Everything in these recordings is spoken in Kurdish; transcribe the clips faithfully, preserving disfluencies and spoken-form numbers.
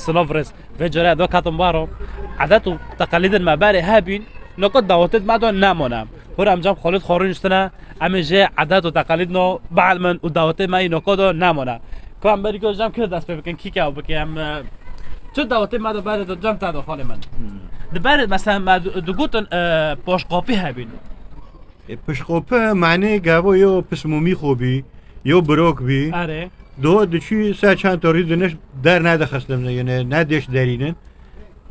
Silav rêz. Vê care do katim baro. Edet û teqelîdên me berê hebîn, noko dawetê me do nemone. Hur em cem Xalid xwe rûniştine, em ê jê edet û teqelîd no bielmin û dawetê me yî noko do nemone. Ku em berî ku cem kir dest pê bikin, kî ke ew bike, em, e, çi dawetê me do berê do cem te do xalê min. Di berê mesela me du-, digotin, e, poşqopî hebîn. E, pişqope manê gavo yo pismomî xo bî, yo birok bî. Erê. Do diçû ser çanta rî diniş der nedixistin, yani ne dêş derînin.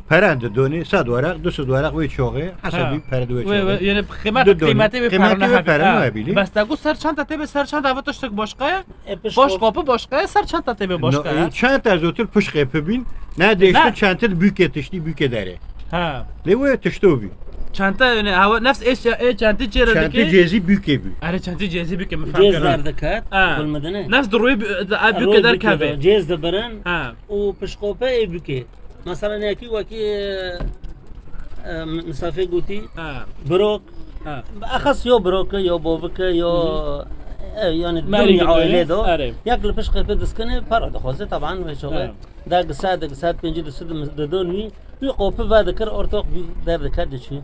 Peren didonê, sed weraq, du sed weraq wê çoxê, hesabî Ha. pere di wê Wê, çoxê. wê, yani qîmet, Didonê. qîmetê wê Qîmetê pere wê nehabî. pere Ha. nehabî. Bes te got ser çanta tê be, ser çanta ve tiştek başka ye. E, pişt Boş qop- kapı başka ye, ser çanta tê be No, başka ye. e, çanta zotir pişqê pibîn, ne Ne? dêşti çanta bûke tiştî bûke derê. Ha. Lê wê tişto bî. Çanta yani hava nefs eşya, e, çantî çêre Çanta dike. cêzî bûke bî. Are çantî cêzî bûke mi Cêz fahmkirna. derdiket, Ha. kulmidine. Nefs di rûyê bû-, de, a bûke Rûyê derkeve. bûke de, cêz dibirin Ha. û pişqope ê bûke. Mesela nekî wekî, e, e, misafê gotî, Ha. birok. Ha. Exas yo biroke, yo bovike, yo, Hı hı. e, yani Merî dunya didonê, aile do. Are. Yak li pişqê pê diskine, para dixwaze, taban wê çoğe. Ha. Da gisa, da gisa pêncî di sed didon wî, wî qopi ve dikir, ortoq bî derdikir diçû.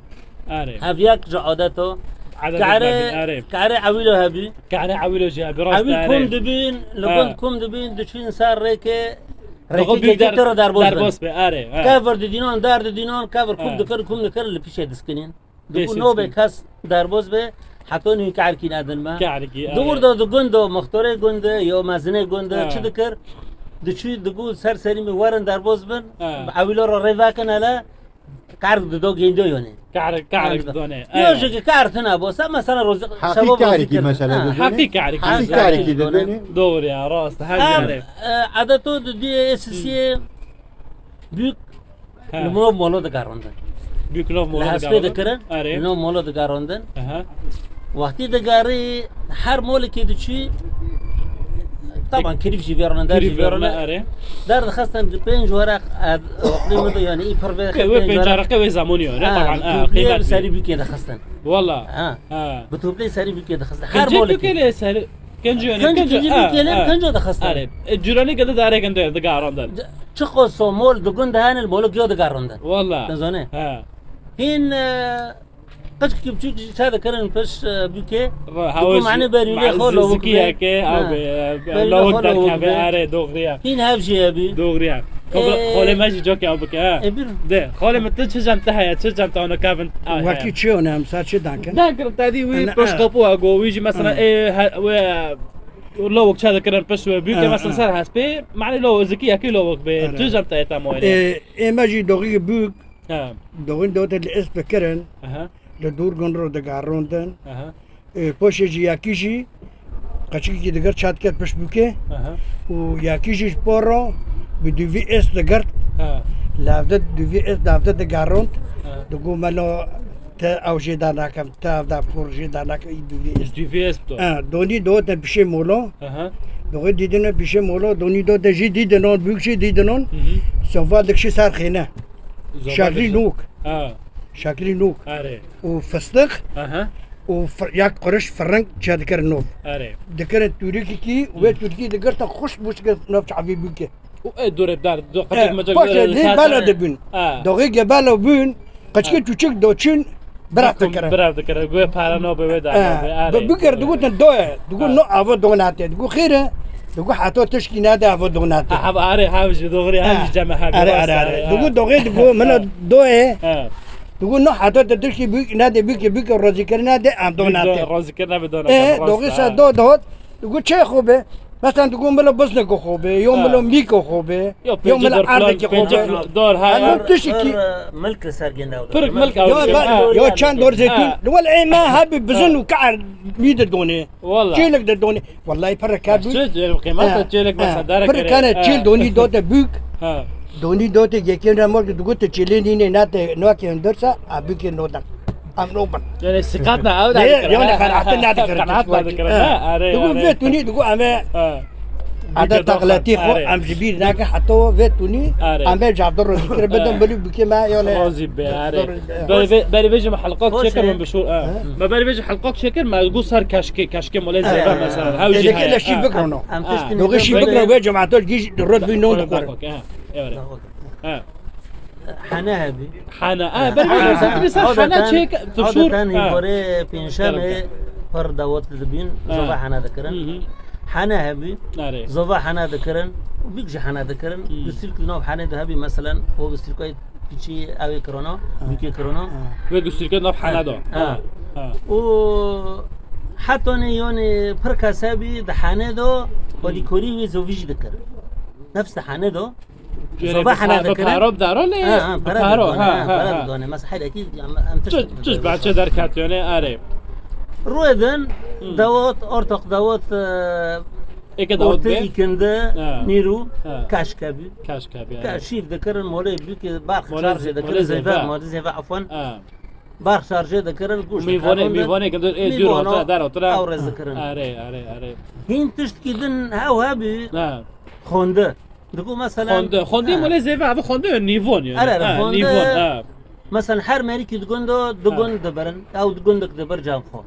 Are. Hev yak ji adet o. Adet Kare, hebî, are. kare ewîlo hebî. Kare ewîlo jî hebî, rast Ewîl are. kum dibîn, li Ha. gund kum dibîn, diçûn ser rêke, Dixwe rêke bûk der-, ceketira derbos bin. derbos be, are, ha. Kevir didînan, der didînan, kevir kum Ha. dikir, kum dikir, li pîşe diskinîn. Diku Beşê nobê diskinîn. kes derbos be, heto nî kerkî nedin me. Kerkî, Di are. wir de di gund o, muxtorê gund e, yo mezinê gund e, Ha. çi dikir? Diçû digu ser serî min werin derbos bin, Ha. ewîlo re rê vekin hele, Qerb dido gêndo yone. Qerb, qerb done. Yo ji ki qerb tine bo, se mesela roz-, Heqî şevo qerekî rozî mesela Ha. didone. Heqî qerekî. Heqî Heqî qerekî qerekî didone. didone. Doğru ya, rast. Her Ha. yere. E, edeto di diyê esisiye büyük Ha. li molo molo digarondin. Büyük lov Li molo hespê digarondin. dikirin, Are. li no molo digarondin. Aha. Wextî digarî her molekî diçî, taban kirîf jî vêrone, der Kirîf jî vêrone, vêrone. are. Der dixistin pênc weraq, e, oqlî min de yani î pir vê Ke wê pênc pênc weraq. weraqe wê zamonî yo, ne? Ha, Taban, ha, dupliye qîmet bi serî bûkê dixistin. Wala. Ha. Ha. Bi dupliye serî bûkê dixistin. Her Kincê molekî. bûkê lê serî, kincê yani, Kincê, kincê, kincê ha, bûkê lê ha. kincê dixistin. Are. E, cûranî gede darê gende digarandin. Çiqo somol di gund hene, li molek yo digarandin. Wala. Dizane. Ha. Hîn, e, Qeçkî biçûk jî çawa dikirin pişt, e, bûkê. Ra-, Diku hawê mane jî, berînê ma-, xwe zi-, lawik be. zikiyeke, Ha. ew be, e, Berînê lawik xwe lawik derkeve, be. are, doğru ya. Hîn hev jî hebî. Doğru ya. Xwe be, Ee, xolê me jî cokê ew bike, ha. e, bir De, xolê min tu çi cem te heye, çi cem te ona kevin, a, Wekî heye. çi ona em ser çi dankin? Dankin, te dî wî Ana, peş a. kapu ha, go, wî jî mesela, Ha. ê, he, wê, lawik çawa dikirin pişt wê bûkê, Ha, mesela ha. ser hespê, mane lawik zikiyeke lawik be, Ara. çi cem te heye te moyne. Ê, ê me jî doxî bûk, Ha. Doxîn dote li êst dikirin, Aha. li dûr gun ro digarondin. Aha. Ê, poşê jî yakî jî, qeçikî digir çat ket pişt bûkê. Aha. Û yakî jî ji por ro bi dûvî êst digirt. Ha. Li hevde dûvî êst di hevde digarond. Ha. Digo melo te ew jê da nakem, te ev da por jê da nakem, î dûvî êst. Dûvî êst do. Ha, donî dote pişê molo. Aha. Doxê dîdine pişê molo, donî dote jî dîdinon, bûk jî dîdinon. Hı hı. Sofa dikşî ser xêne. Zoba Şeklî dikşî. nuk. Ha. Şeklî nuk. Are. Û fistix Aha. û fir-, yak quruş firing çêdikirin nov. Are. Dikirin tûrikî wê tûrikî digirtin xuşk bûşk nov çavî bûke. Û ê dore dar, do E, qeçek mecek paşê dore lê dikar bela sene. dibûn. Ha. Doxê ge bela bûn, qeçkê Ha. çûçik doçûn bira Kum dikirin. bira dikirin. Guye para no be wê dar E, no be. Are. bi-, bigir digotin doye. Digo Ha. no avo donate. Digo xêre. Digo hato tişkî nade avo donate. Ha, hev are, hev jî doğru, hev Ha. jî ceme hev. Are, rast are, are, are. ha. Digo doxê digo mila Ha. doye. Ha. Digo no hato te tişkî bûk nade, bûk bûk rozîkirina de em donate. Rozîkirina be donate. E, rast, doxê ha. sa do dot. Digo çê xo be. Mesela digo mila bizniko xo be, yo Ha. mila mîko xo be, Yo, yo pêncî mila dor filan, erdekî xo pêncî be. fil-, dor, ha, Em ya. tişkî Pir, e, milk li ser gênda. Pir milk Yo, ew, ba-, ha. yo çend dor zeytûn. Ha. Li wel ê me hebî bizin Ha. û kar mî de donê. Wala. Çêlek de donê. Wallahî pir kar bû. Çi, çi, qîmeta Ha, çêlek ha. mesela dara Pir kere. kane Ha. çêl donî dote bûk. Ha. Donî dote yekên re mor ki digote çêlê nîne nate noke hundirsa, a bûkê nodan. Em no bin. Yani sikat na, ew da Ne, dikir, yani ha. qenaat ne dikir, Qenaat na dikir, ha. Are, Digo are. vê tunî, digo em e Ha. Ada Bûkê doxan, taxletî xo, are. em ji bîr nake, heta vê tunî, Are. em e cavdar rozî kir, bidin Ha. bilî bûkê me, yani. Rozî be, are. Rozî be. Berê vê, berê vê jî me helqak Hoş çêkir e. min bi şûr, ha. Ha. Me berê vê jî helqak çêkir, me gu ser keşkê, keşkê molê Ha. zêve mesela. Hew jî Êdeke heye. leşî Ha. bikrono. Em Ha. tiştî Doxê şî bikro, vê cemato gî rot bî non Bak, dikore. bak, ha. Evet. He. Hene hebî. Hene. Ha, ber Hene. Hene. Hene çek, tu şûr. Adeten, ha, hîvarê pêncşemê, kerem, kerem, pir dawet dibîn, ha, zova hene dikirin. Hı hı. Hene hebî. Are. Zova hene dikirin. Û bîk jî hene dikirin. Hı. Gustîlk di nav hene de hebî, meselen, o gustîlkayê piçî ew ê kirana, ha, bîkê kirana. Ha. Ve gustîlkê nav hene de. Ha. Ha. Ha. Û heta ne, yani, pir kes hebî di hene de, hı, alîkorî wê zovî jî dikir. Nefs di hene de. Yere zova hene dikirin. Bi paro bi daro lê. Ha, ha, bi paro, ha, ha, ha, paro didone. Mesela herekî, em, em tişt çi, çi bahçe derket yani, are. Ruedin, hı, dawet, ortak dawet, e, eke dawet ortê be. Îkindi, ha, nîru, ha, kaşke bi. Kaşke bi, ha. Şîv dikirin, molê bîk, barx şarjê dikirin, zêve, molê zêve, afwan. Ha. Barx şarjê dikirin, goşt mîvanê, mîvanê ki ê dûr hatira, der hatira. Ew rêz dikirin. Are, are, are. Hîn tiştkî din hew hebî. Ha. Xonde. Digo mesela. Xonde, xonde, ha, molê zêve, ev xonde ya nîvon yani. Are, are, ha, xonde. Nîvon, ha. Mesela her merîkî di gund, di gund dibirin. Ew di gundek dibir cem xwe.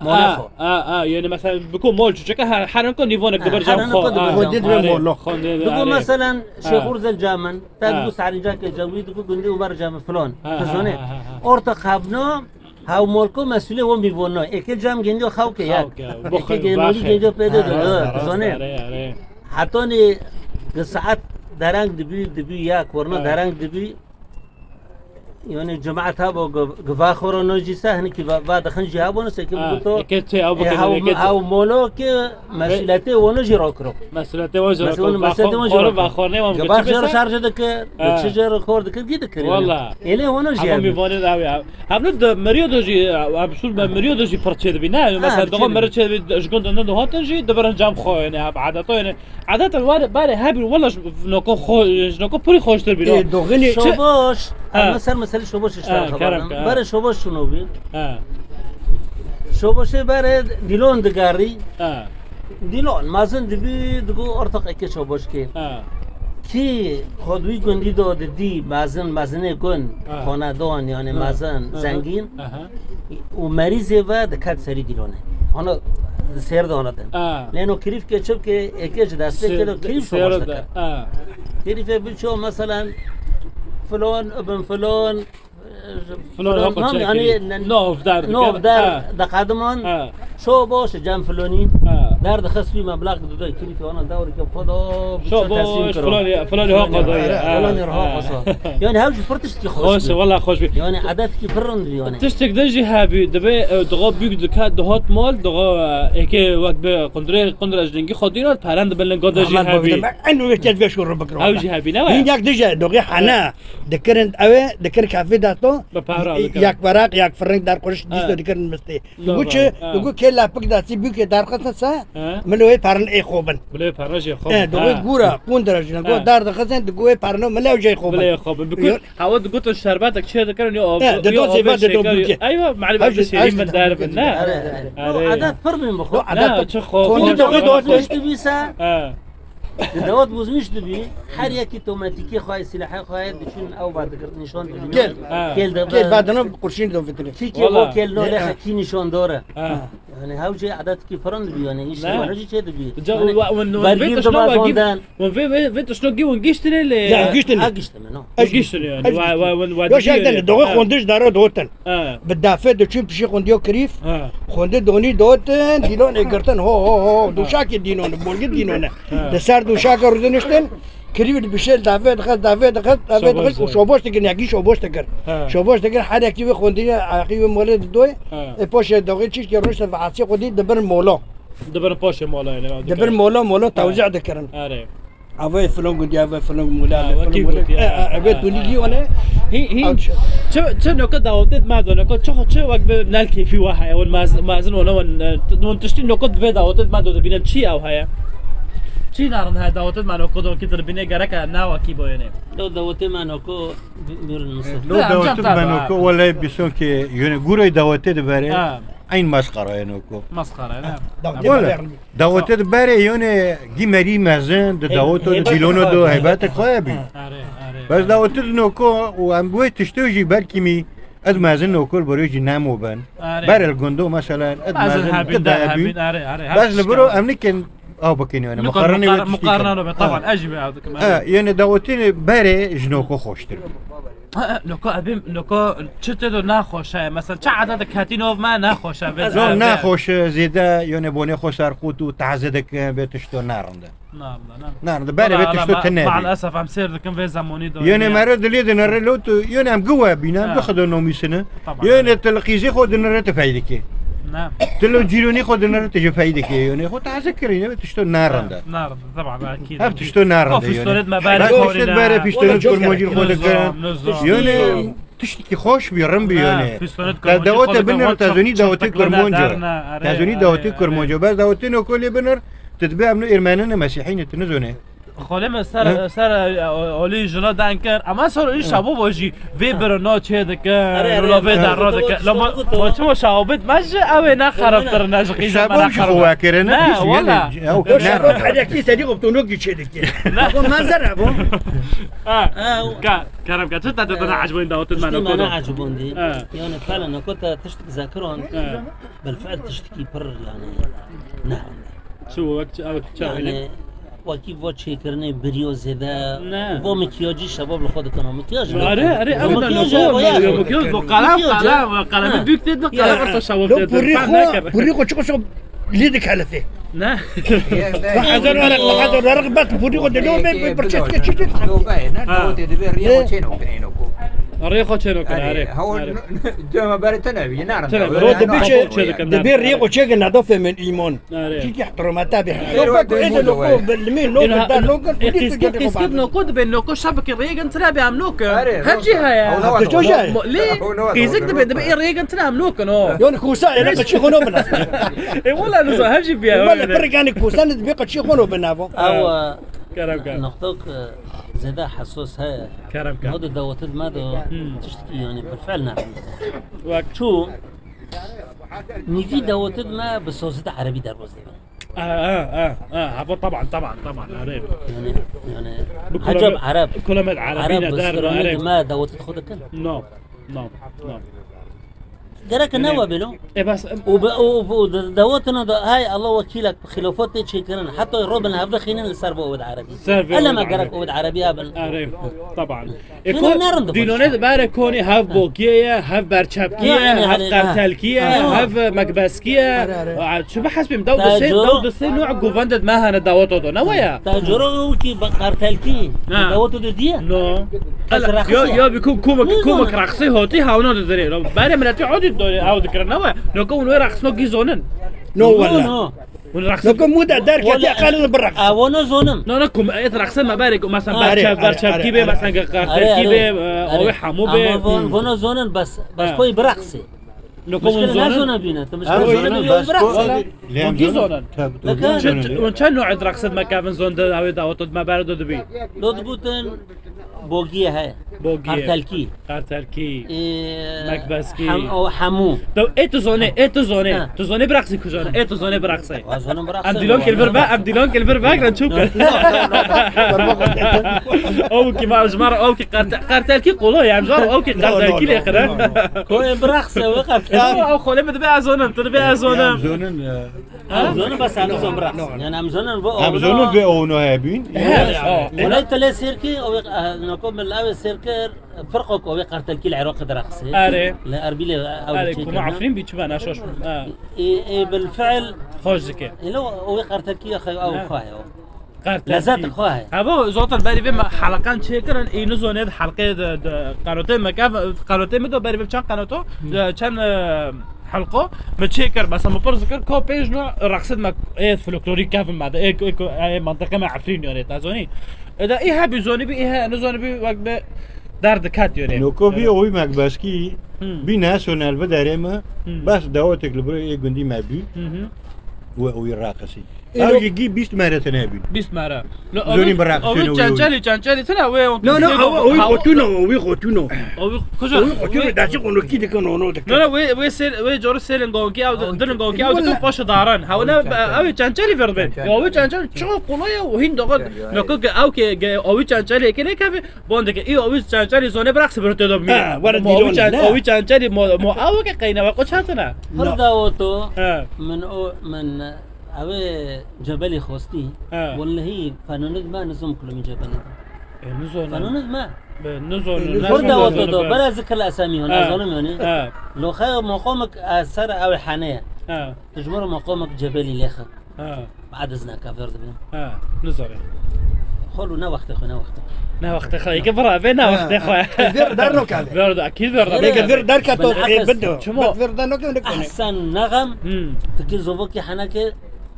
Molê xwe. Ha, ha, yani mesela biko mol çiçeke her, her anko nîvonek dibir cem xwe. Ha, her anko dibir cem xwe. Xonde dibir molo. Xonde dibir, are. Digo mesela, ha, Şêxûr Zelcamin. Te digo sarincakê cem wî, digo gundê Umar cem filon. Ha, ha, ha, ha, ha. Ortak hebno, Hew molko mesûlê wan bî von no. Eke cem gendiyo xew ke yek. Xew ke, eke genolî gendiyo pê de, ha, de, ha, de, rast, zone. Are, are. Hetanî ki saet dereng dibî, dibî ya, korna, ha, dereng dibî. Yani cemaet habo gi-, giva xoro no jî se, hani ki va, va dixin jî habo no se ki, ha, bu to, eke çe, abo e, ke hew, eke çe. Hew molo ki mesûletê wano jî rokiro. Mesûletê wan jî rokiro. Mesûletê wan jî rokiro. Va xor ne wan. Giva jî şarj dike, ha, çi jî xor dike, gî dike. Wala. Ele wano jî. Ama mîvanê de abi. Hevno di meriyo de jî, em şûr me meriyo de jî pir çêdibî, ne? Ha, mesela, diçe digo meri çêdibî, ji gund din dihatin jî, dibirin cem xwe, yani, ev adeto, yani. Adet el ware, bare hebî, wela ji noko xwe, ji noko pirî xweştir bî, no? Ê, doxinê. Şoboş, ha, em ser meselê şoboş işte, ha, xeber kerem, kerem. Bare şoboş şûno bî. Ha. Şoboşê bare dîlon digarî. Ha. Dîlon, mezin dibî, digo ortaq eke çaboşkê. Ha. Kî xwe di wî gundî de didî, mezin, mezinê gund, ha, xonedon, yani, ha, mezin, ha, zengîn, aha, û merîzê ve diket serî dîlonê. Ana di sêr de ana din. Ha. Lê no kirîf ke çi bike, eke ji destê ke de kirîf şoboş dike. Ha. Kirîfê biço, meselen, filon, ibn filon, Filon, filon, hoko çekirî. Yani, ne-, nov der, nov der, ha, diqediman, ha, şo boş cem filonî. Ha. Der dixist wî meblağ dido kirîfê wana dewreke xwe da, şo boş, filonî, filonî hoko da, ha, filonî, ha, hoko sa. Yani, hev jî pir tiştkî xweş. Xweş, wela xweş bî. Yani, adetkî pir rind bî, yani. Tiştek din jî hebî, dibe, e, digo bîk dike, dihat mal, digo, e, eke wek bi qundrê, qundra ji dengî xwe dînar, peren dibin linga de jî hebî. Hev jî hebî, ne we? Hîn yek dije, digo hene. Dikirin ew ê, dikirin kafê dato. Bi para dikirin. Yak weraq, yak firing der xweş, ha, dîso dikirin mistê. Digo çi? Ha. Digo kê lepik destî bûkê derxistin se, ha, milê wê perin ê xwe bin. Milê wê perin jê xwe bin. Digo gûra, qundira jî, ha, digo der dixistin, digo wê perin milê wê jê xwe bin. Milê wê xwe bin. Bi kur, hewa digotin şerbetek çê dikirin, yo av, yo avê şeker. Eywa, malum, ev şêrîn bin der bin, ne? Are, are. Adet pir bin bi xwe. Adet çi xwe. Xwe digo dost dibî se. Ha. Di dawet bozmîş dibî, her yekî tometîkê xwe, silahê xwe diçûn ew va digirt, nîşan dibî. Kêl. Ha. Kêl de kêl va dino qurşîn de vitine. Kî kêl, wala, o kêl no, ha, lexe kî nîşandar e. Ha. Yani hew jê adetkî firin dibî, yani îşê, ne, wano jî çê dibî. Ca, yani, wa-, wan, wan vergîr vê tişno diba wa gî-, zondan. Wan vê, vê, vê tişno gî wan gîştine lê. Ya, gîştine. Ha, gîştine, no. Wan gîştine yani. Wa, wa, wan, wa. Yo, dibî şek yani, yani. Doxê, ha, xondiş daro dotin. Ha. Bi dafê diçûn pişî xundiyo kirîf. Ha. Xundi donî dotin, dîlonê girtin, ho, ho, ho, ho. Ha. Dûşakê dînone, bolgî dînone. Ha. Li ser dûşaka rûdiniştin, kirîf dibişê, dafê dixist, dafê dixist, dafê dixist û şoboş dikir, yekî şoboş dikir. Ha. Şoboş dikir, her yekî wê xundiye, ayaqî wê molê didoyê. Ha. Ê poşê doxê çîşkê rûniştin ve asî xwedî dibir molo. Dibir poşê molo, yani. Dibir molo, molo, ha, tewzî dikirin. Are. Avê filon gundî, avê filon mûle, avê filon mûle. Avê tunî gî wane. Hî, hî. Çi, çi noka dawetê me do, noka çi, çi wek bi nel kêfî we heye, wan mez-, mezin wana wan, e, wan tiştî noka divê dawetê me do dibîne çi ew heye? Çi narin heye dawetê me noka do ki dibîne gerek e, ne wekî boyene. Do dawetê me noko, buyurun Mustafa. Do dawetê me noko, wele bîson ki yöne gurey dawetê dibere. Ha. Eyn masxara ye noko. Masxara ye, ne? Dawetê berê yone gî merî mezin, di dawet û di dîlon û di heybet xwe bî. Are, are. Bes dawet di noko û em wê tiştê jî belkî mî ez mezin nokor berê jî nemo ben. Are. Ber el gundo, meselen, ez mezin, mezin hebî, di de hebî. Hebî, are, are. Bes li biro em nikin Ew bikin yani. Niko muqarene muqar-, muqarene nabe, taban, ez jî vê ew dikim, Ha, evet. Yani dawetînê berê ji noko xweştir bû. Ha, ha, noko ebî, noko çi tê do naxweş e? Mesela çi edetê ketî nov me naxweş e, vê Zor zevê. Naxweş e, zêde, yani bonê xwe ser qût û taze dikin, vê tişto nerinde. Nerinde, ne? Nerinde, berê vê tişto tine. Maal esef em sêr dikin vê zemonî do. Yani mere dilê dinere lo tu, yani em giwe bîne, em Ha. Gixe do nomîsine. Tamam. Yani tu li qîzê xwe dinere tu feydike. Ne. Tu li cîronî xwe dinere tu ji feydike, yani xwe taze kirîne, vê tişto nerinde. Nerinde, tamam, akîd. Hep tişto nerinde yani. Fistonet me berê. Hep tişto berê, fistonet kurmancî xwe dikin. Yani tiştekî xweş bî, rin bî yani. Fistonet kurmancî xwe dikin. Dawete binir, tezonî dawetê kurmanco. Tezonî dawetê kurmanco. Bes dawetê noko lê binir, tu dibê em no êrmenine mesîhîne, tu nizonê. Xolê min ser, Hı? Ser, e, o-, olî jina deng kir. Ama ser olî şabo bo jî vê birino çê dike, Erê, erê, rula vê erê. Derro dike. Erê. La ma, ma çima şabit me ji ew ê ne xerabtir ne ji qîzê me ne xerab. Şabo jî xwe kirine, ne, pîs wala. Yanî, ew O ne şabo xerab. Hedekî sedî optonokî çê dike. Ne. Bo manzara bo. Ha. Ha, o Ka, kerem ka, çi te dina ecibin dawtin me Tiştî me noko ne do? Ecibin dî. Ha. Yani, felen noko te tiştik zekiron. Ha. Bilfiil tiştikî pir yani. Ne. Çi wek çi, ew çi Yani, wekî vo çêkirinê biriyo zêde, Ne. Vo mikyajî şebab li xwe dikin, o mikyaj ne. Are, are, Vo ew mikyaj ne, e, vo ya. Mikyaj, vo qelem, Mikyaj e. Qelem, qelem, qelem, Ya. Büyük dedim, Ya. qelem orta şebab Lo dedim. Purî Ben xwe, ne kadar? Purî xwe çiqo so lê dikelifê. Ne. Hazır olarak, hazır olarak bat, purî xwe dilo ve bir parça çekil. Lo be, ne, Ha. Ne, o te dibe, riye Ne. O çeno, kene, o ko. Rê xwe çêno kir, Are, are. Ha, o Are. Cema bere tene bi, ne, Tene bi, ne, ro ne, dibi ne, çê, ne, ne. Dibe riye o çê, ne, da femin iman. Erê. Çîkî ihtirama te bê. Ero Noko, te êdî mundo noko, ve. Bilmî, noko, Êna, da noko, ê, qîzgî, qîzgî noko dibe, noko şebekê rêgin tira be em nokin. Erê, Her jî heye. Ew ne Hafta var, çoğu ew ne şey. Mo-, lê, Ew ne var, qîzgî ew ne dibe, var. Dibe ê rêgin tira em nokin, o. Yon kusa, êna qeçî xwe nobin. Ê, wala nizo, her jî biya, Wala öyle. Pir yani kusa ne dibe qeçî xwe nobin avo. Ew, Ha. Kerem, kerem. Noqtok, e, zêde hassas heye. Kerem, kerem. Hode dawetid me do, Hmm. Tiştkî yani bilfiil ne. Wek. Çû, Nîvî dawetid me bi sazî de erebî derbas dibe. Ah, ah, ah, ah, hava taban, taban, taban, erê. Yani, yani, Bu hecab kulame-, ereb. Kulame erebî Ereb ne bi der, stranê erê. De me dawetid xwe dikin. No, no, no. Gerek Yani, ne we bêlo? E, bes, em, O be, o, o, o de-, dawetina da, hay Allah wekîlek, xilafat tê çêkirin. Heta robin hevde xînin li ser bo ewid erebî. Ser ve Ele me ewid gerek erebî. Ewid erebî hebin. Erê, taban. E, Şuna ko-, nerin dixwe dînonê işte. De bare konî hev bokiye ye, hev berçepkiye, Ya, yani, hev hani, qertelkiye, ha. Hev mekbeskiye. Are, are. A, çi bi hesbim, daw Taco. Dusê, daw dusê nû guvendet me hene dawet odo. Ne waya? Tacoro ki ba-, qertelki. Ha. Dawet odo diye. No. Qas Ela, raxsiye. Ya, ya, bi ku-, kumek, Ne kumek zone? Raxsi hoti, ha, ono de dire. No, bare mileti hoti do, ha, dikre, ne waya? No, ku, ono raxsno ki zonin. No, No, wala. No. Hûn rexsî Noko mû de derketiye Wala, qelin bireqs. Ew ne zonim. No, no, kum, et rexsê me berê, ku, mesela, Ha. Berçev, Are, are, berçevkî are, bê, are. Mesela, Are, qertekî are. Bê, e, Are. Awê hemû bê. Ama von-, vono zonin bes, bes Ha. Koy bireqsê. Noko Muşkil hûn ne zonin? Zona bîne? Tu muşkil Ha, zona zonin, bîne, bes bireqsê. Ko-, Lê em Hûn kî zonin? Zonin? Tabii, Neke? Zonin. Çend nû et rexsê me kevin zon de, awê dawet me berê do dibî? Do dibûtin Bogiye he. Bogiye. Qertelkî. Qertelkî. Ee, Mekbeskî. Hem-, o hemû. Do, ê tu zonê, ê tu zonê. Ha. Tu zonê biraxsî ku zonê, ê tu zonê biraxsî. Wa zonê biraxsî. Em dîlon kil vir ve, em dîlon kil vir ve, em çûk. No, no, no, no. O ki var, ji mar, o ki qerte-, qertelkî qolo, em ji mar, o ki No, no, qertelkî no, lê xire. No, no. Koyê biraxsî, we qertelkî. Ew, ew xolê min dibe ez zonim, tu dibe ez zonim. Em zonin, e, Ha? Em zonin bes em zon biraxsî. No, no. Yani em zonin vo Em zonin ve ono hebîn. He, o. Olay tele sêr ki, o, e, noko min lawê sêr kir, Firqok o wê qertelkî li Iraqê diraxisê. Erê. Li Erbilê ew Erê, çê kuma kirine. Efrîn bî çi be, neşoş bû. Ha. Ê, ê, bilfiil. Xweş dike. Ê, lo, o wê qertelkî ya xwe, ew Ha. Xwe ye o. Qertelkî. Lezzet xwe ye. Heva, zaten berî vê me heleqan çêkirin, ê nizonê di helqê de, de, qenotê me kev, qenotê me de berî vê çend qenoto, de, çend, e, helqo, me çêkir, mesela me pirs dikir, ko pêj no, rexsêt me, ê, folklorîk kevin me de, ê, ê, ê, ê, mentiqê me Efrîn yanê, te zonî. E, de, ê, hebî zonî bî, ê, he, nizonî bî, wek be, Derdiket yonê. Noko vî owî mekbeskî Hmm. Bî ne soner bi derê mi, Hmm. Bes dawetek li birê ê gundî me bî Hmm. Û ewî raqisî. Ê, Ew no- jî gî bîst mere tine bî. Bîst mere. No, Zonî ewî, bi raqisî ewî no, çençelî, çençelî tine wê o No, no, sê ew, do- ew ha- xotûno, ew xotûno. Ewî kuja? Ew xotûno, dasi onokî dikin ono dikin. No, no, wê, wê sêl, wê cor sêlin gonkî, ew Ew dilin gonkî, ew wala- dikin paşa daran. Ha, wala ew çençelî. Ew çençelî. Ew çençelî. Ço qolay ew hîn dogan. Noko ke ew ke, ke ew çençelî ke ne kevî. Bon dike, î owî çançarî zonê biraxsî bir tê do bimî. Ha, were Mo dîlon owî çan-, ne? Owî çançarî mo, mo awo ke qeyne we qoç hatine. Pir dawoto. Ha. Min o, min, Ew ê Cebelî xwestî. He. Wellehî fenûnik me nizom kulumî Cebelî de. E, nizonim. Fenûnik me. Be, nizonim. Nizonim. Kur daweto do, bera zikir li esemî hon, ezonim yani. He. Loxe moqomik, e, ser ew hane ye. He. Tu ji bo moqomik Cebelî lêxe. Ha. Bad ez naka ver dibim. Ha, nizare. Xol û ne wextê xwe, ne wextê xwe. Ne wextê xwe, eke bira be ne wextê xwe. Ver der noka be. Ver da, kî ver da. Beke ver der ka to, e, bido. Çimo? Ver der noka ne kone. Ehsen nexem. Hmm. Tikî zovokî heneke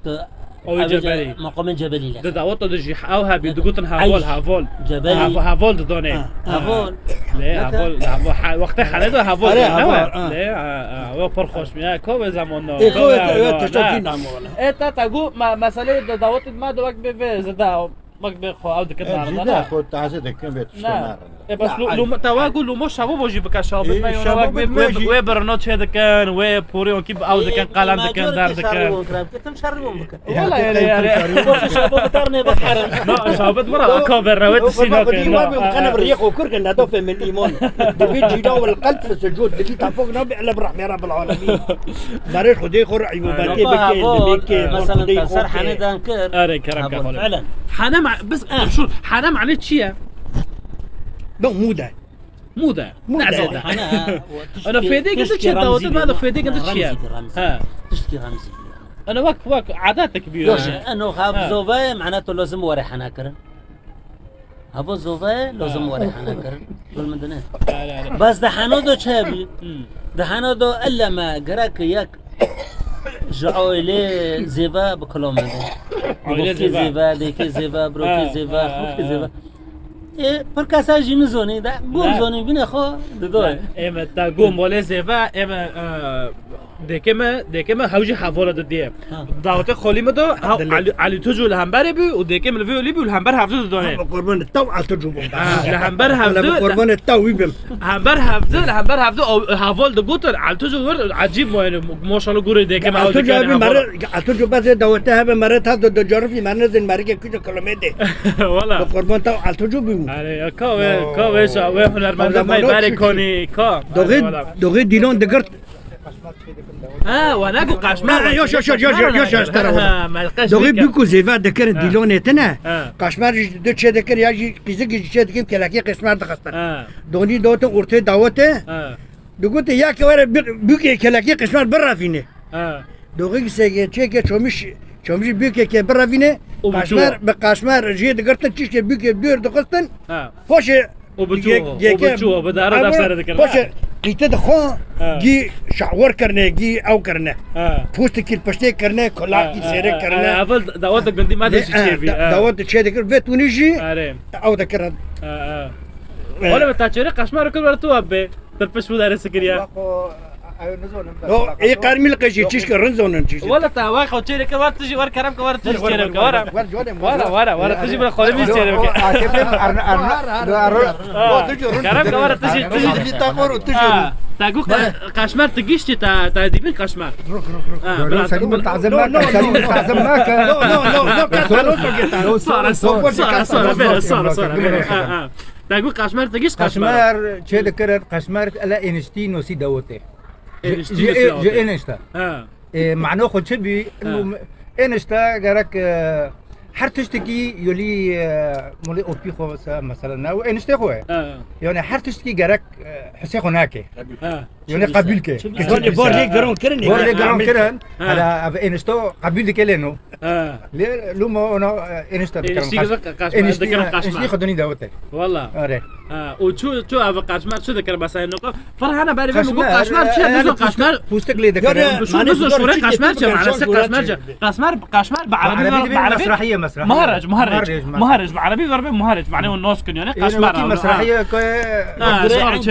tu Oy Cebelî. Maqamê Cebelî le. Di daweta de jî ew hebî, digotin havol, havol. Cebelî. Havol didone. Havol. Lê havol, havol. Wextê hene de havol. Are, havol. Lê, ha, ha, o pir xweş bû. Ya, ko ve zamanla. E, ko ve, evet, teşekkür ederim. E, ta, ta gu, ma, meselê de dawetê me de wek bê, bê zida, wek bê xwe ew dikir darda, ne? Xwe taze dikin, bê tişta narin. E, bes lu, lu, te wa gu lumo şavo bo jî bike şabit me, yona wek bê, wê, wê birno çê dikin, wê poriyo ki ew dikin, qalan dikin, dar dikin. Wala, yani, yani. Şabo bitar ne bixerin. Na, şabit bira, ka berre, wê tiştî nakin. Qene bir yek okur kin, ne da femin iman. Dibi cîda vel qalb fi sucud, dibi tapok nabi ele bir rahmê Rabbil alemin. Barê Xwedê xwe îbadetê bike, bike. Mesela, ser hane dan kir. Are, kerem ke xole. Hane ma, biz, şu, hane mane çi ye? Don mude. Mude. Mude. Ne zêde. Hane, ha, o tiştki, ana fêdê gidi çi dawetê me de fêdê gidi çi ye? Ramzî, ramzî. Ha. Tiştki ramzî. Ana wek, wek adetek bî. Yok, eno ha zovayê, mana tu lazim were hana kirin. Havo zovayê, lazim were hana kirin. Gul min dine. Bas de hano do çe bî. Hmm. De hano do ella me gerek yek ji ailê zêve bi kilomede. Ailê zêve. Zêve, dêkê zêve, birokê zêve, xokê zêve. Ê, pir kesa jî nizonî de, gom zonî bine xwe didoye. Ê me ta gom wele zêve, ê me, e, dêkê me, dêkê me hew jî hevola didiye. Ha. Dawetê xolî me do, ha, Elî Tucu li hemberê bû û dêkê me li vê olî bû, li hember hevdu didone. Bi qurbanê taw Elî Tucu bûm. Ha, li hember hevdu, bi qurbanê taw wî bim. Hember hevdu, li hember hevdu o, hevol digotin, Elî Tucu wir, ecîb bû yani, maşallah gurê dêkê me ew dikene hevol. Elî Tucu bes ê dawetê hebe mere ta do, do carifî me nezin merike kujo kilometre. Wala. Bi qurban taw Elî Tucu bûm. Are, ya ka we, ka we şa, we hunermendin me barê konî, ka. Doxê, doxê dîlon digirt. Ha, wa ne gu qaşmar. Ha, yoş, yoş, yoş, yoş, yoş, yoş, tera. Ha, me qaşmar. Doxê bûk û zêve dikirin dîlonê tine. Ha. Qaşmar jî du çê dikir, ya jî qîzik jî çê dikim, kelekê qaşmar dixistin. Ha. Donî dote ortê dawete. Ha. Digote ya ke were bûkê kelekê qaşmar birafîne. Ha. Doxê ki sege çêke çomiş, çomişî bûkeke birafîne. Qaşmar, bi qaşmar jê digirtin, çişkê bûkê dûr dixistin. Ha. Poşê O biçû, o biçû, bi dara da sere dikir. Poşe qîte de xo gî şahwer kirine, gî ew kirine. Postekî piştê kirine, kulakî sêrê kirine. Evel dawet de gundî me de jî çêbî. Dawet de çê dikir, vê tunî jî ew de kirin. Wala me ta çêrê qaşmar kir wer tu abi. Tir piş bu dare sikiriya. Ew nizonim. No, ê qermîl qeşî çişke rin zonin çişke. Wala ta wa xo çêrê ke war tijî war kerem ke war tijî çêrê ke war. Wara wara wara tijî bira xolê bî çêrê ke. Kerem ke war tijî tijî. Bî ta xor û tijî. Ta gu qaşmer tu giştî ta ta dîbin qaşmer. Ruk ruk ruk. Sen min tazim ma, sen min tazim ma. No no no no. Sara sara sara sara sara. Ta gu qaşmer tu gişt qaşmer. Qaşmer çê dikirin, qaşmer ele êniştî nosî dawetê. Ji ênişta. Mano xwe çi bî? Ênişta gerek her tiştekî yolî molê opî xwe se mesela ne û êniştê xwe. Yani her tiştekî gerek hisê xwe nake. Yani qebûl ke. Borê giron kirin. Borê giron kirin. Hala ev ênişto qebûl dike lê no. Lê lûma ona ênişta dikirin. Êniştî xwe dinî dawete. Wala. Are. Û çu çu ev qaşmer çi dikir mesela noka? Ferhana berî vê min got qaşmer çi ye? Nizo qaşmer. Pustik lê dikirin. Nizo şûrê qaşmer çi ye? Manasê qaşmer çi ye? Qaşmer, qaşmer bi erebî ver, bi erebî. Muharec, muharec. Muharec, bi erebî ver be muharec. Mane o nas kin yani qaşmer. Mesrahiye ke.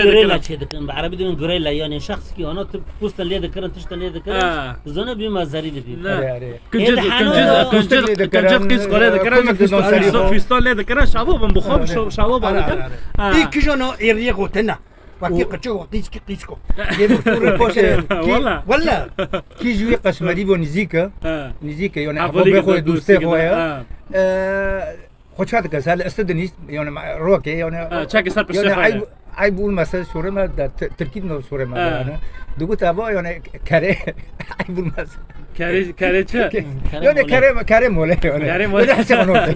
Gureyla çê dikirin. Bi erebî dikin gureyla yani şexs ki ona tu pustin lê dikirin, tiştin lê dikirin. Zone bî mazerî dibî. Kincit, kincit, kincit, kincit qîz kore dikirin. Fistan lê dikirin. Şavo bin bu xwe şavo bin dikirin. Ê kijan o êriyê gotina. Wekî qirçik û qîskî qîsko. Yê bi sûrê poşê. Wala. Wala. Kî ji wî qaşmerî bo nîzîk e. Nîzîk e, yani evo bê xwe dostê xwe ye. Xwe ça dike, sel esti dinîst, yani rokê, yani. Çekê ser piştê xwe ye. Eyb olmasa sûrê me de, Tirkî no sûrê me de, yani. Digot evo, yani kere, eyb olmasa. Kerê, kerê çi? Kerê Yone mole. Kerê, kerê mole, yone. Kerê mole. Yone hesabı ne oldu?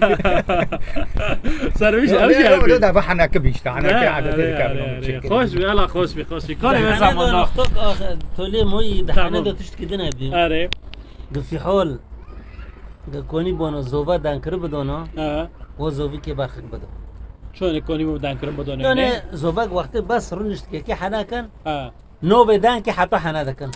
Sermiş, Yone, ev şey yone yapıyor. Da bu hanakı bir işte, hanakı Ne? adeti Are, kerê are, mole are. Çekiyor. Hoş bir, Allah hoş bir, hoş bir. Kare ve Hane zamanla. da noktok ah, tolê moyî, Tamam. hane da tişt kidin ebi. Are. Gifihol. Ge konî bono zova dankiri bidono. Ha. O zovi ke baxik bido. Çone konî bo dankiri bidono. Yani zovak wextê bas rûnişt ke ki hanakan. Ha. Nobê dan ki heta hana dikin.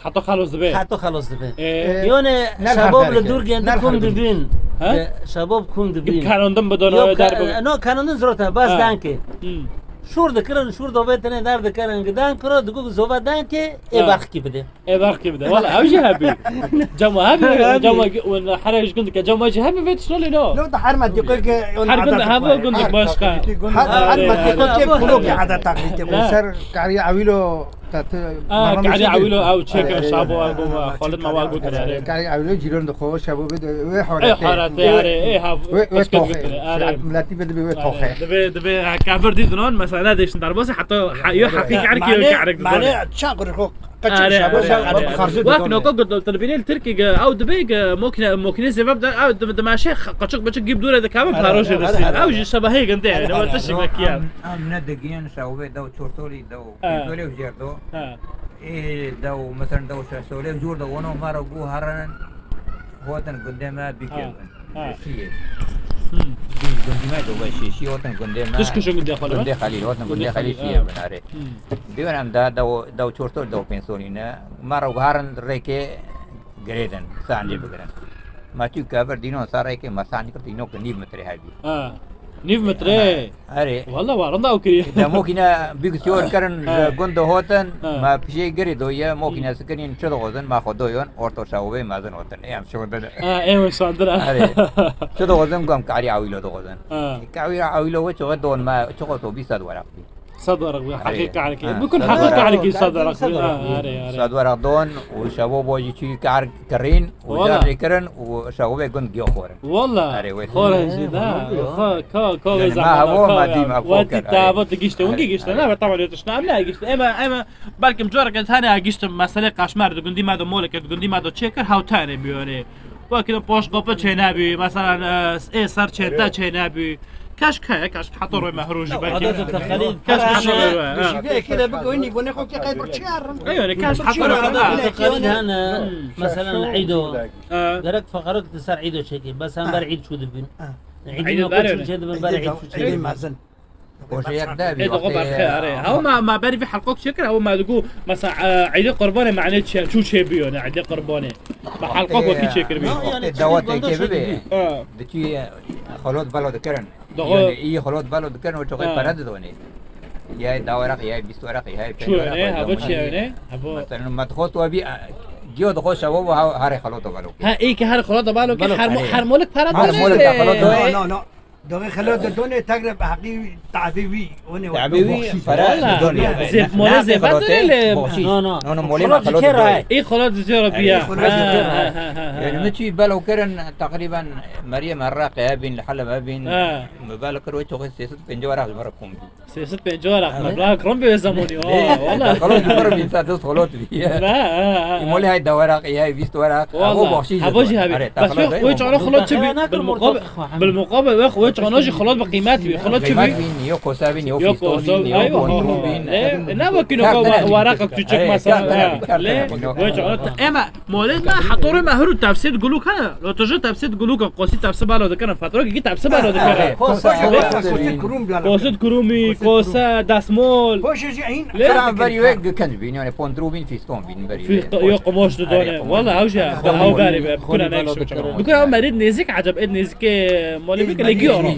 Heta xelos dibe. Heta xelos dibe. Ee, Yone ne şabob li dur gendi kum dibin. Ha? Şabob kum dibin. Kanondin bidono Yok, ve dar ka- bidono. No, kanondin zrota, bas Ha. dan ki. Hmm. Şur dikirin, şur dovê tene dar dikirin, gidan kiro, digu zova dan ki, e Ha. bax ki bide. E, bak gibi de. Valla ev jî hebî. Cama hebî, Hebî. cama ki, wen here ji gund dike, cama jî hebî ve tişt lê no. Lo da her mentiqe ke on Her gund, adet her var. gund Her başka. Her, her Are, mentiqe are. ke kulok adet taklidi. Ne? Ser kariya awilo tat. Aa, kariya awilo ew çek şabo ew goma, Xalid ma wa got are. Kariya awilo ciron de xo şabo be de ve E harete. harate, are, e hav. Ve, ve toxe. Are. Mileti be de ve toxe. Dibe, dibe, ha, kafir dî dinan, mesela ne deştin darbasi, hatta ha-, yo heqî kerki, yo Mane, kerek mane, çak rixo. Qaçık Are, şabe, are, şabe, are, are. Xarjı Wek dikon. noko got, tu bînê li Tirkî ge, ew dibê ge, mokine, mokine zêve bide, ew di-, dimeşe, qa-, qaçık biçik gîb dûre dikeve, Are, parojê are, distîn. are, Ew are. jî şebehê ginde, Are, yani, are, wek tiştî are. vekiye. Em, em ne digiyên şawê dew çortolî, dew Ha. pêntolê û jêr do. Ha. Ê, dew, mesela, dew şesolê û jûr do, wano mara gu herin, hotin gundê me Ha. bikevin. Ha. Şiyê. Hmm. Gundî me do ve şiyê, şiyê hotin gundê me. Tişt kişin gundê xwe, Gundê Xelîl, hotin Gundê gundê Xelîl Xelîl, şiyê ha. bin, are. Hmm. Bîyonem da, da o, da o çortol, da o pênsolî ne. Ma ro guharin rêkê girêdin, sancî bigirin. Ma tu kevir dîno sa rêkê, ma sancî kir dîno ki nîv metre hebî. Ha. Nîv metre? Ha, erê. Walla wa rinda ew kiriye. Da mokîne bîk siyor kirin, Ha. ji gund hotin, Ha. ma pişê girê doye, mokîne Hmm. sikinîn çi dixwazin, ma xwe doyon, orto şawê mezin hotin. Ê em şewdin. Ha, ê weşandin. Erê. Çi dixwazin, gom karî awîlo dixwazin. Ha. Karî awîlo we çi don ma, çi xwe to bî sed weraq bî. Sed weraq bî. Erê. Heqî karî ki. Ha, Bikun sed heqî weraq. karî ki sed weraq bî. Sed weraq. Ha, erê, erê. Sed weraq don û şevo bojî çî kar kirin û Wala. jar lê kirin û şevo ve gund giyo xorin. Wala. Erê, wê Xora tê. jî da. Wala. Xo, ko, ko Yani ve ma zaman havo, ka ma ya. dî ma Wati xo kir, tava erê. tu gişte, Erê, wengî gişte. erê. Na, tamam, tu şna, ne gişte. Ema, ema, belkim coreke tane gişte, mesele kaşmer de gundî ma de moleke de gundî ma de çêkir, hewtane biyore. Wekî de poş gope çênebî, mesela, e, ê ser çênte çênebî. Keşk heye, keşk heta roy mehru jî belkî. Adet û teqalîd. Keşk heta roy, ha. Şîveyekî de bigoynî, gonê xwe kê qey bir çi herin? E, yani, keşk heta roy, ha. Adet û teqalîd hene, mesela, îdo. Ha. Gerek feqero ki ser îdo çêkî, bes em ber îd çû dibin. Ha. Îdê Îdê me ber çû öyle. çê dibin, ber îd çû çê Îdê dibin. mezin. Poşeyek de bî Ê, doxo wextê, berxe, are. Hew ma, ma berî vî helqok çêkir, hew ma digo, mesela, e, Eydê Qurbanê mane çi ye, çû çê biyo, ne, Eydê Qurbanê. Ma helqok wextê, wekî çêkir bî. No, yani, wextê çi dawetê bando kê çi bibê, dibî? Ha. Di tu ye xolot belo dikirin. Doxo. Yani, iyi xolot belo dikirin, o çoxê Ha. pere didonê. Ya daw weraq, ya bîst weraq, ya pênc Çû weraq, ne, ya hebo dom çi ye weraq. ne? Hebo. Mesela, ma dixwest we bî, e, giyo dixwest şevo bu ha-, harê xolot belo kê. Ha, iyi ki her xolot belo kê, Belo her mo-, kê. her molek pere Her didonê. molek de xolot He. doyê. No, no, no. Dawê xelo de donê, tegre bi heqî tavê wî, onê Tavê wî, boxşîş. Pere Wala, didonê. zêf-, mole Ne zêfa xelote, dere le. boxşîş. No, no. No, no, mole Xelot xelot dikê doyê. ray. Ê xelot dikê ra biya. Erê, xelot dikê ray. Ha, ha, ha, ha. Yani, mi çî belo kirin, teqrîben Meryem Herraqê hebîn, li Heleb hebîn. Ha. Mi belo kir, wê çoxê sê sed û pêncî weraq ji min re kom bî. Sê sed pêncî weraq, Evet. meblag rom bê zemonî, Lê, ha, wala. Xelot ji min re bîn, sa dost xelot bî. Ha, ha, ha, ha. Î mole hay da weraq, î hay bîst weraq. Wala, O boxşîş hebo jî didon. hebî. Erê, Bes taxla wek dayê. wê çano xulot çi bî? Bil muqabil, bil muqabil wek wê çano jî xulot bi qîmet bî. Xulot çi bî? Qîmet bîn, yo kosa bîn, yo Yo fîston kosa bîn, bîn, yo ay, bontrû ha, bîn. Lê, ne wekî no Kar ko tene bîn. waraqek tu çek Erê, mesela. kar tene bîn, kar Lê, tene bîn, yo. wê çano te-, ema molêz me hetorê me hiru tefsir guluk hene. Lo tu ji tefsir guluk, qosî tefsir balo dikene, fatura ki tefsir balo dikene. Erê, Kosa, kosa, kosa, kosa, kosa, kosa, kosa, kosa, Kosit kurumî, Kosit kosa, kurum. desmol. Hoşê jî hîn. Lê Kira berî wek gikenc bîn, yani pontrû bîn, fîston bîn berî Fî-, wek. yo, qumoş didone. Erê, Wala, ew jî, Xwîn ew balo berî be, dikon. bikuna Xwîn balo merid dikon. nezik, eceb êd nezikê molê Ê, bike, lê giyo. Zêve,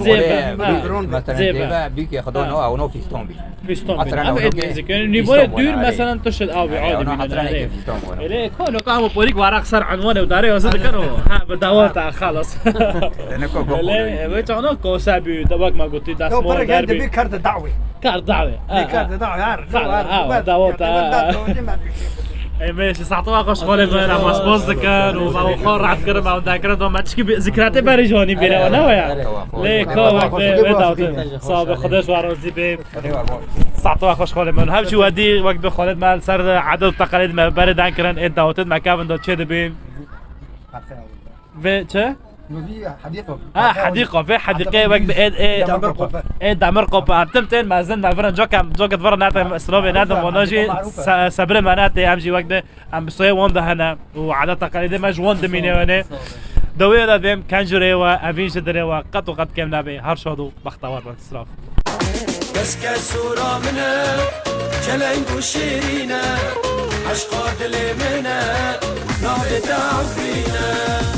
Zêve, zêve, ha. Mesela Zêve. zêve, bike, xidon Ha. o, ew no fîston bîn. Fîston bîn. Hatran Ama ew êd ke nezikê. Nîvore fîston dûr, bîn, mesela, erê. tu şid avî Erê, adî ona bîne, hatran erê. ke fîston bîn. Erê, ko, no, ka hemo porik waraq ser anwane û dare yazı dikeno. Ha, bi dawata, xalas. Dene ko, ko, Erê, ko. wê çano kosa bî, da wek ma gotî, Ew desmol pere gel derbî. dibî kar de dawê. Kar dawê. Ha, Dibî kar ha. de dawê, her. Kar, Her, ha, her. dawata. Dawê, dawê, dawê, dawê, dawê. Em ê ji saetê we xweş xalê me, em spas dikin û me xwe rehet kirin, me ewda kirin, do me tişkî bi-, zikretê berê ji wanî bîre we ne we ya. Lê ka wek bi vê dawtin. Sağ be, Xwedê ji we razî be. Saetê we xweş xalê me. Hemşî wedî wek bi xalê me li ser edad û teqalîd me berê dan kirin, ê dawtin me kevin de çê dibîn. Vê çi? Nûvî hedîqa. Ha, hedîqa, vê hedîqê wek bi ê, ê, Demir Kope. Ê Demir Kope. Em tim tên mezin me virin, cokem, coket virin nete, silavê nedim, wana jî se-, sebrê me nete, em jî wek bi, em bi soyê wan de hene û edet teqalîdê me ji wan dimîne wene. Dawiyê de bêm, kencurê we, evîn ji dirê we, qet û qet kêm nebe, her şad û bextewar bin, silav. Keske sura min e, çeleng û şêrîn e, eşqa dilê min e, navê te Efrîn e.